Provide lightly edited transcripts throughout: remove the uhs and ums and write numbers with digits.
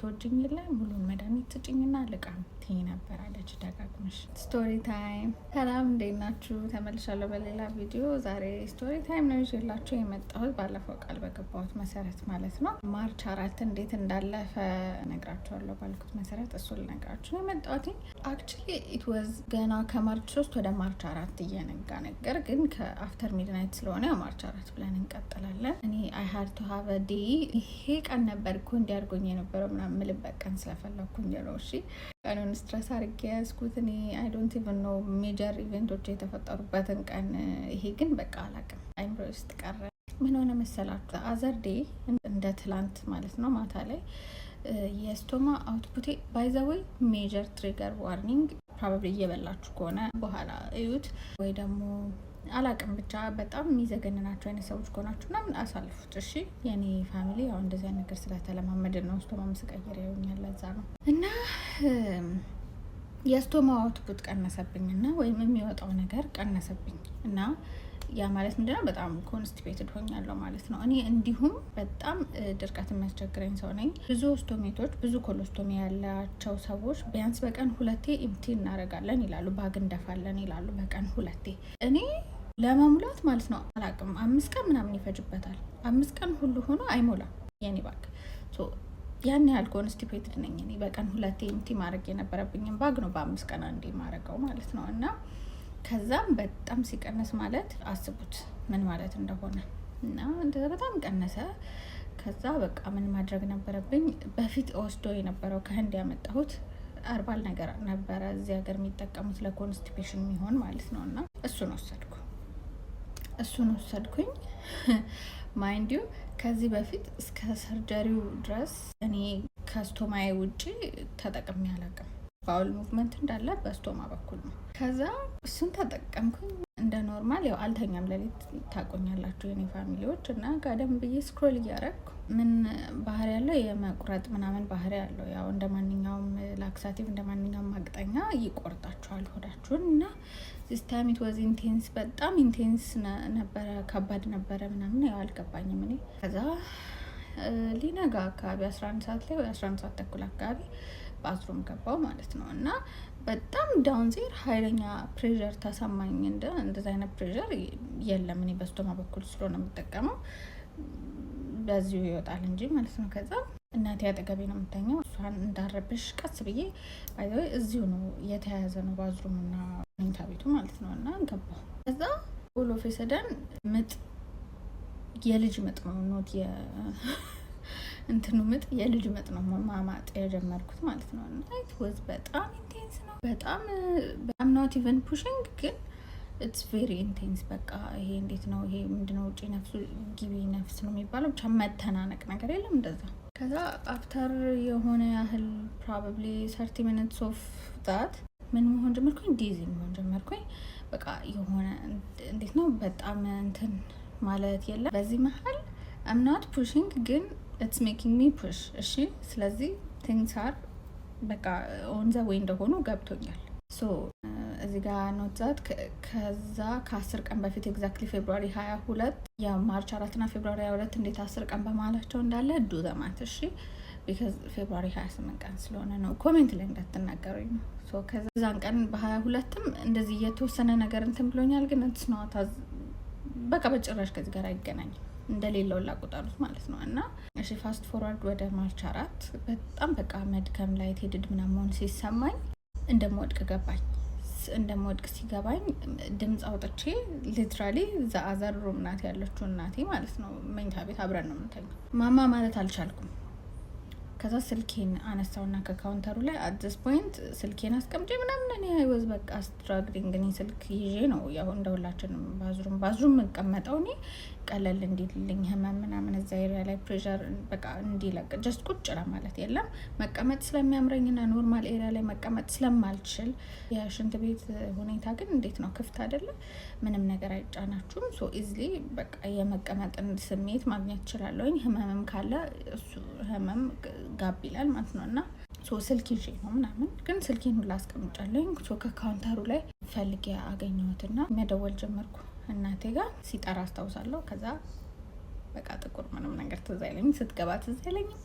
ትወጂኝ የለ፣ ሙሉን መድኃኒት ስጭኝና ልቃም ትይ ነበር አለች ደጋግመሽ። Story time። ሰላም፣ እንዴት ናችሁ? ተመልሻለሁ በሌላ ቪዲዮ። ዛሬ story time ነው ይዤላችሁ የመጣሁት፣ ባለፈው ቃል በገባሁት መሰረት ማለት ነው። March 4 እንዴት እንዳለፈ እነግራችኋለሁ ባልኩት መሰረት እሱን ልነግራችሁ ነው የመጣሁት። Actually it was ገና ከ March 3 ወደ March 4 እየነጋ ነገር ግን ከ after midnight ስለሆነ March 4 ብለን እንቀጥላለን። እኔ I had to have a day፣ ይሄ ቀን ነበር እኮ እንዲያርጎኝ የነበረው ምናምን ምልበት ቀን ስለፈለግኩኝ ነው። እሺ፣ ቀኑን stress አድርጌ ያዝኩት። እኔ I don't even know major event ኦች የተፈጠሩበትን ቀን። ይሄ ግን በቃ አላውቅም፣ አይምሮ ውስጥ ቀረ። ምን ሆነ መሰላችሁ? Other day እንደ ትላንት ማለት ነው፣ ማታ ላይ የ stoma output ኤ፣ by the way, major trigger warning፣ probably እየበላችሁ ከሆነ በኋላ እዩት ወይ ደግሞ አላቅም፣ ብቻ በጣም የሚዘገንናቸው አይነት ሰዎች ከሆናችሁ ምናምን አሳልፉት። እሺ፣ የኔ family ያው እንደዚህ አይነት ነገር ስለተለማመድን ነው። Stoma ስቀይር ያዩኛል፣ ለዛ ነው። እና የ stoma output ቀነሰብኝ እና ወይም የሚወጣው ነገር ቀነሰብኝ እና ያ ማለት ምንድነው? በጣም constipated ሆኛለሁ ማለት ነው። እኔ እንዲሁም በጣም ድርቀት የሚያስቸግረኝ ሰው ነኝ። ብዙ ostomate ኦች፣ ብዙ colostomy ያላቸው ሰዎች ቢያንስ በቀን ሁለቴ empty እናደርጋለን ይላሉ፣ bag እንደፋለን ይላሉ። በቀን ሁለቴ እኔ ለመሙላት ማለት ነው አላቅም፣ 5 ቀን ምናምን ይፈጅበታል። 5 ቀን ሁሉ ሆኖ አይሞላም የኔ bag። ያን ያህል constipated ነኝ እኔ። በቀን ሁለቴ empty ማድረግ የነበረብኝን bag ነው በ5 ቀን አንዴ ማድረገው ማለት ነው። እና ከዛም በጣም ሲቀንስ ማለት አስቡት ምን ማለት እንደሆነ። እና በጣም ቀነሰ። ከዛ በቃ ምን ማድረግ ነበረብኝ? በፊት ወስዶ የነበረው ከህንድ ያመጣሁት herbal ነገር ነበረ፣ እዚህ ሀገር የሚጠቀሙት ለ constipation የሚሆን ማለት ነው። እና እሱን ወሰድኩ። እሱን ወሰድኩኝ። Mind you፣ ከዚህ በፊት እስከ surgery ው ድረስ እኔ ከ stoma ዬ ውጭ ተጠቅሜ አላውቅም። Bowel movement እንዳለ በ stoma በኩል ነው። ከዛ እሱን ተጠቀምኩኝ እንደ normal። ያው አልተኛም ሌሊት፣ ታቆኛላችሁ የኔ family ዎች። እና ጋደም ብዬ scroll እያረግኩ፣ ምን ባህሪ ያለው፣ የመቁረጥ ምናምን ባህሪ ያለው፣ ያው እንደ ማንኛውም laxative፣ እንደ ማንኛውም ማቅጠኛ ይቆርጣችኋል ሆዳችሁን። እና this time it was intense፣ በጣም intense ነበረ፣ ከባድ ነበረ ምናምን። ያው አልገባኝም እኔ። ከዛ ሊነጋ አካባቢ 11 ሰዓት ላይ ወይ 11 ሰዓት ተኩል አካባቢ bathroom ገባው ማለት ነው። እና በጣም down there ኃይለኛ pressure ተሰማኝ። እንደዚ አይነት pressure የለም። እኔ በ stoma በኩል ስለሆነ የምጠቀመው በዚሁ ይወጣል እንጂ ማለት ነው። ከዛ እናቴ አጠገቤ ነው የምተኛው። እሷን እንዳረብሽ ቀስ ብዬ፣ by the way እዚሁ ነው፣ የተያያዘ ነው bathroom እና መኝታ ቤቱ ማለት ነው። እና ገባሁ። ከዛ all of a sudden ምጥ፣ የልጅ ምጥ ነው፣ not እንትኑ ምጥ፣ የልጅ ምጥ ነው ማማጥ የጀመርኩት ማለት ነው። እና it was በጣም intense ነው። በጣም በጣም not even pushing ግን it's very intense። በቃ ይሄ እንዴት ነው፣ ይሄ ምንድነው፣ ውጭ ነፍሱ ግቢ ነፍስ ነው የሚባለው፣ ብቻ መተናነቅ ነገር የለም እንደዛ። ከዛ after የሆነ ያህል probably 30 minutes of that ምን መሆን ጀመርኩኝ? Dizzy መሆን ጀመርኩኝ። በቃ የሆነ እንዴት ነው፣ በጣም እንትን ማለት የለም። በዚህ መሀል I'm not pushing ግን it's making me push። እሺ፣ ስለዚህ things are በቃ on the way እንደሆኑ ገብቶኛል። So እዚህ ጋር note that ከዛ ከ10 ቀን በፊት፣ exactly February 22፣ የ March 4 ና February 22 እንዴት 10 ቀን በመሀላቸው እንዳለ do the math፣ እሺ፣ because February 28 ቀን ስለሆነ ነው። Comment ላይ እንዳትናገሩኝ ነው። ከዛን ቀን በ22ም እንደዚህ የተወሰነ ነገር እንትን ብሎኛል፣ ግን it's not በቃ በጭራሽ ከዚህ ጋር አይገናኝም። እንደሌለው ላቆጣሉት ማለት ነው። እና እሺ፣ fast forward ወደ March 4፣ በጣም በቃ መድከም፣ light headed ምናምን ሲሰማኝ እንደምወድቅ ገባኝ። እንደምወድቅ ሲገባኝ ድምፅ አውጥቼ literally the other room ናት ያለችው እናቴ ማለት ነው። መኝታ ቤት አብረን ነው የምንተኛው። ማማ ማለት አልቻልኩም። ከዛ ስልኬን አነሳውና ከ counter ኡ ላይ፣ at this point ስልኬን አስቀምጬ ምናምን እኔ I was በቃ struggling። እኔ ስልክ ይዤ ነው ያው እንደ ሁላችንም bathroom የምቀመጠው፣ እኔ ቀለል እንዲልልኝ ህመም ምናምን እዛ area ላይ pressure በቃ እንዲለቅ just ቁጭ ለማለት የለም፣ መቀመጥ ስለሚያምረኝና normal area ላይ መቀመጥ ስለማልችል። የሽንት ቤት ሁኔታ ግን እንዴት ነው፣ ክፍት አይደለም፣ ምንም ነገር አይጫናችሁም። So easily በቃ የመቀመጥን ስሜት ማግኘት እችላለሁኝ። ህመምም ካለ እሱ ህመም ጋብ ይላል ማለት ነው። እና so ስልክ ይዤ ነው ምናምን፣ ግን ስልኬን ሁላ አስቀምጫለሁኝ። So ከ counter ኡ ላይ ፈልጌ አገኘሁትና መደወል ጀመርኩ። እናቴ ጋር ሲጠራ አስታውሳለሁ። ከዛ በቃ ጥቁር፣ ምንም ነገር ትዝ አይለኝም። ስትገባ ትዝ አይለኝም።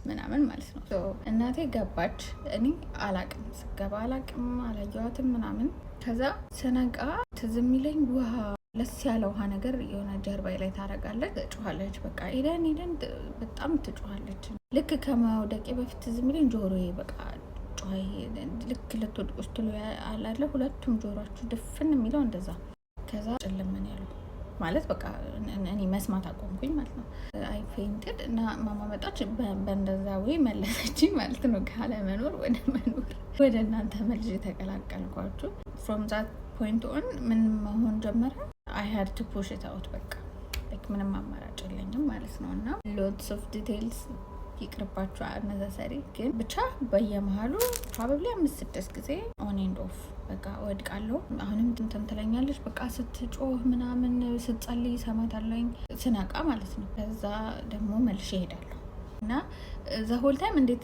ምናምን ማለት ነው። እናቴ ገባች። እኔ አላቅም፣ ስገባ አላቅም፣ አላየዋትም ምናምን። ከዛ ስነቃ ትዝ የሚለኝ ውሃ፣ ለስ ያለ ውሃ ነገር የሆነ ጀርባዬ ላይ ታደርጋለች። ትጮኻለች። በቃ ኤደን ኤደን በጣም ትጮኻለች። ልክ ከመውደቄ በፊት ትዝ የሚለኝ ጆሮዬ በቃ ጮኸ። ልክ ልትወድቁ ስትሉ አላለ ሁለቱም ጆሯችሁ ድፍን የሚለው እንደዛ። ከዛ ጨለመን ያለው ማለት በቃ እኔ መስማት አቆምኩኝ ማለት ነው። I fainted እና ማማ መጣች። በእንደዛ ወይ መለሰችኝ ማለት ነው። ካለመኖር ወደ መኖር ወደ እናንተ መልሼ ተቀላቀልኳችሁ። From that point on ምን መሆን ጀመረ? I had to push it out። በቃ ምንም አማራጭ የለኝም ማለት ነው። እና lots of details ይቅርባችሁ unnecessary፣ ግን ብቻ በየመሀሉ probably አምስት ስድስት ጊዜ on and off በቃ እወድቃለሁ። አሁንም እንትን ትለኛለች። በቃ ስትጮህ ምናምን ስትጸልይ ሰማታለኝ ስነቃ ማለት ነው። ከዛ ደግሞ መልሼ እሄዳለሁ እና the whole time እንዴት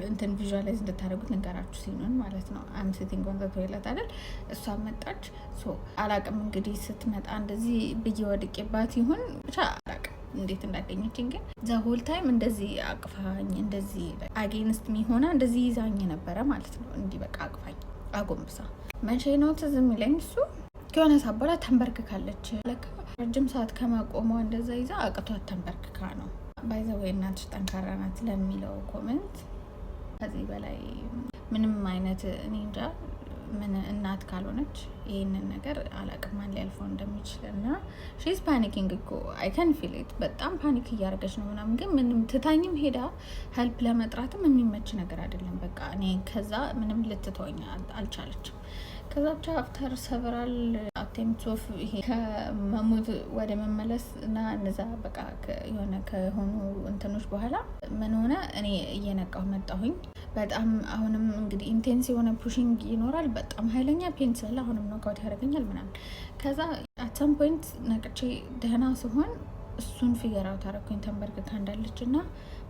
እንትን visualize እንድታደርጉት ንገራችሁ scene ኡን ማለት ነው። I'm sitting on the toilet አይደል? እሷ መጣች። So አላቅም እንግዲህ ስትመጣ እንደዚህ ብዬ ወድቄባት ይሁን ብቻ አላቅም እንዴት እንዳገኘችኝ፣ ግን the whole time እንደዚህ አቅፋኝ፣ እንደዚህ against me ሆና እንደዚህ ይዛኝ ነበረ ማለት ነው። እንዲህ በቃ አቅፋኝ አጎንብሳ። መቼ ነው ትዝ የሚለኝ እሱ? ከሆነ ሰዓት በኋላ ተንበርክካለች። ለካ ረጅም ሰዓት ከመቆሟ እንደዛ ይዛ አቅቷት ተንበርክካ ነው። By the way፣ እናትሽ ጠንካራ ናት ለሚለው comment ከዚህ በላይ ምንም አይነት እኔ እንጃ ምን እናት ካልሆነች ይህንን ነገር አላቅም ማን ሊያልፈው እንደሚችል። እና she's panicking እኮ፣ I can feel it፣ በጣም panic እያደረገች ነው ምናምን፣ ግን ምንም ትታኝም ሄዳ help ለመጥራትም የሚመች ነገር አይደለም። በቃ እኔ ከዛ ምንም ልትተወኝ አልቻለችም። ከዛ ብቻ after several attempt of ይሄ ከመሞት ወደ መመለስ እና እነዛ በቃ የሆነ ከሆኑ እንትኖች በኋላ ምን ሆነ፣ እኔ እየነቃሁ መጣሁኝ። በጣም አሁንም እንግዲህ intense የሆነ pushing ይኖራል። በጣም ኃይለኛ pain ስላለ አሁንም knockout ያደርገኛል ምናምን። ከዛ at some point ነቅቼ ደህና ስሆን እሱን figure out አደረኩኝ ተንበርክካ እንዳለች እና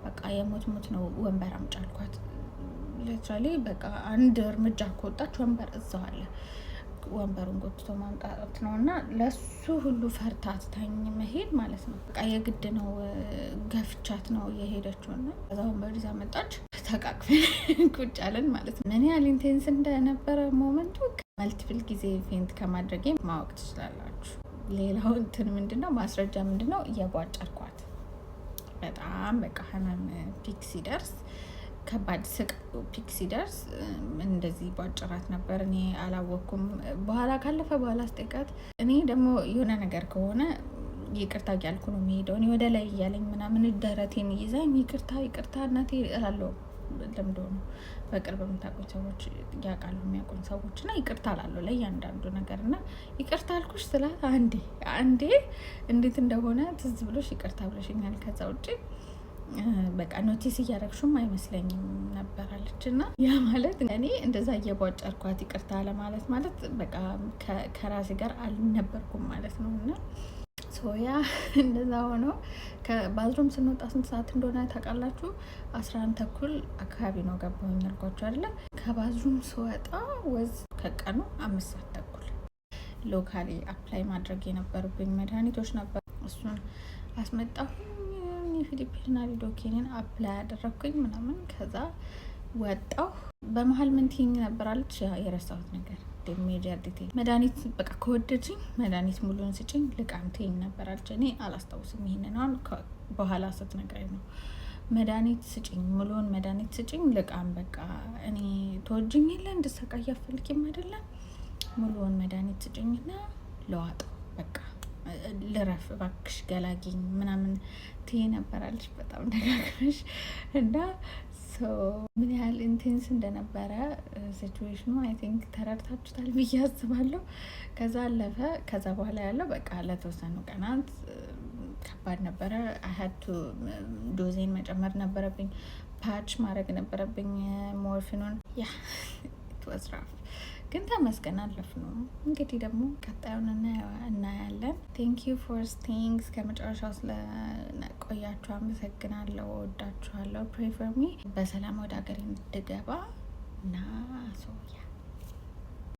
በቃ የሞት ሞት ነው፣ ወንበር አምጪ አልኳት። Literally በቃ አንድ እርምጃ ከወጣች ወንበር እዛው አለ። ወንበሩን ጎትቶ ማምጣት ነው እና ለሱ ሁሉ ፈርታ ትታኝ መሄድ ማለት ነው። በቃ የግድ ነው፣ ገፍቻት ነው የሄደችው እና ከዛ ወንበር ይዛ መጣች። ተቃቅፈን ቁጭ አለን ማለት ነው። ምን ያህል intense እንደነበረ moment ኡ multiple ጊዜ faint ከማድረጌ ማወቅ ትችላላችሁ። ሌላው እንትን ምንድነው፣ ማስረጃ ምንድነው? እየቧጨርኳት በጣም በቃ ህመም peak ሲደርስ፣ ከባድ ስቅ peak ሲደርስ እንደዚህ ቧጭራት ነበር። እኔ አላወቅኩም። በኋላ ካለፈ በኋላ ስጠይቃት እኔ ደግሞ የሆነ ነገር ከሆነ ይቅርታ እያልኩ ነው የሚሄደው። እኔ ወደ ላይ እያለኝ ምናምን ደረቴን ይዛኝ ይቅርታ ይቅርታ እናቴ እላለሁ። ልምዶ ነው። በቅርብ የምታውቁኝ ሰዎች ያውቃሉ፣ የሚያውቁኝ ሰዎች፣ እና ይቅርታ እላለሁ ለእያንዳንዱ ነገር። እና ይቅርታ አልኩሽ ስላት አንዴ አንዴ እንዴት እንደሆነ ትዝ ብሎሽ ይቅርታ ብለሽኛል። ከዛ ውጭ በቃ notice እያደረግሹም አይመስለኝም ነበር አለች። እና ያ ማለት እኔ እንደዛ እየቧጨርኳት ይቅርታ ለማለት ማለት በቃ ከራሴ ጋር አልነበርኩም ማለት ነው። እና so yeah፣ እንደዛ ሆኖ ከ bathroom ስንወጣ ስንት ሰዓት እንደሆነ ታውቃላችሁ? 11:30 አካባቢ ነው ገባሁኝ ያልኳችሁ አይደለ? ከ bathroom ስወጣ was ከቀኑ 5:30። Locally apply ማድረግ የነበሩብኝ መድኃኒቶች ነበር። እሱን አስመጣሁኝ። nifedipine ና lidocaine ን apply ያደረግኩኝ ምናምን፣ ከዛ ወጣሁ። በመሀል ምን ትይኝ ነበር አለች፣ የረሳሁት ነገር major detail፣ መድኃኒት በቃ ከወደድሽኝ መድኃኒት ሙሉን ስጭኝ ልቃም ትይኝ ነበር አለች። እኔ አላስታውስም ይሄንን፣ አሁን በኋላ ስትነግረኝ ነው። መድኃኒት ስጭኝ፣ ሙሉውን መድኃኒት ስጭኝ ልቃም፣ በቃ እኔ ተወጅኝ የለ እንድሰቃይ አፈልጊም አይደለም፣ ሙሉውን መድኃኒት ስጭኝና ለዋጠው፣ በቃ ልረፍ እባክሽ ገላጊኝ ምናምን ትይ ነበራለች በጣም ደጋግመሽ። እና ምን ያህል intense እንደነበረ situation ኡ I think ተረድታችሁታል ብዬ አስባለሁ። ከዛ አለፈ። ከዛ በኋላ ያለው በቃ ለተወሰኑ ቀናት ከባድ ነበረ። I had to dose ኤን መጨመር ነበረብኝ። Patch ማድረግ ነበረብኝ morphine ኡን። Yeah, it was rough፣ ግን ተመስገን አለፍ ነው። እንግዲህ ደግሞ ቀጣዩን እናያለን። Thank you for staying፣ እስከ መጨረሻው ስለቆያችሁ አመሰግናለሁ። እወዳችኋለሁ። Pray for me በሰላም ወደ ሀገሬ እንድገባ እና so yeah.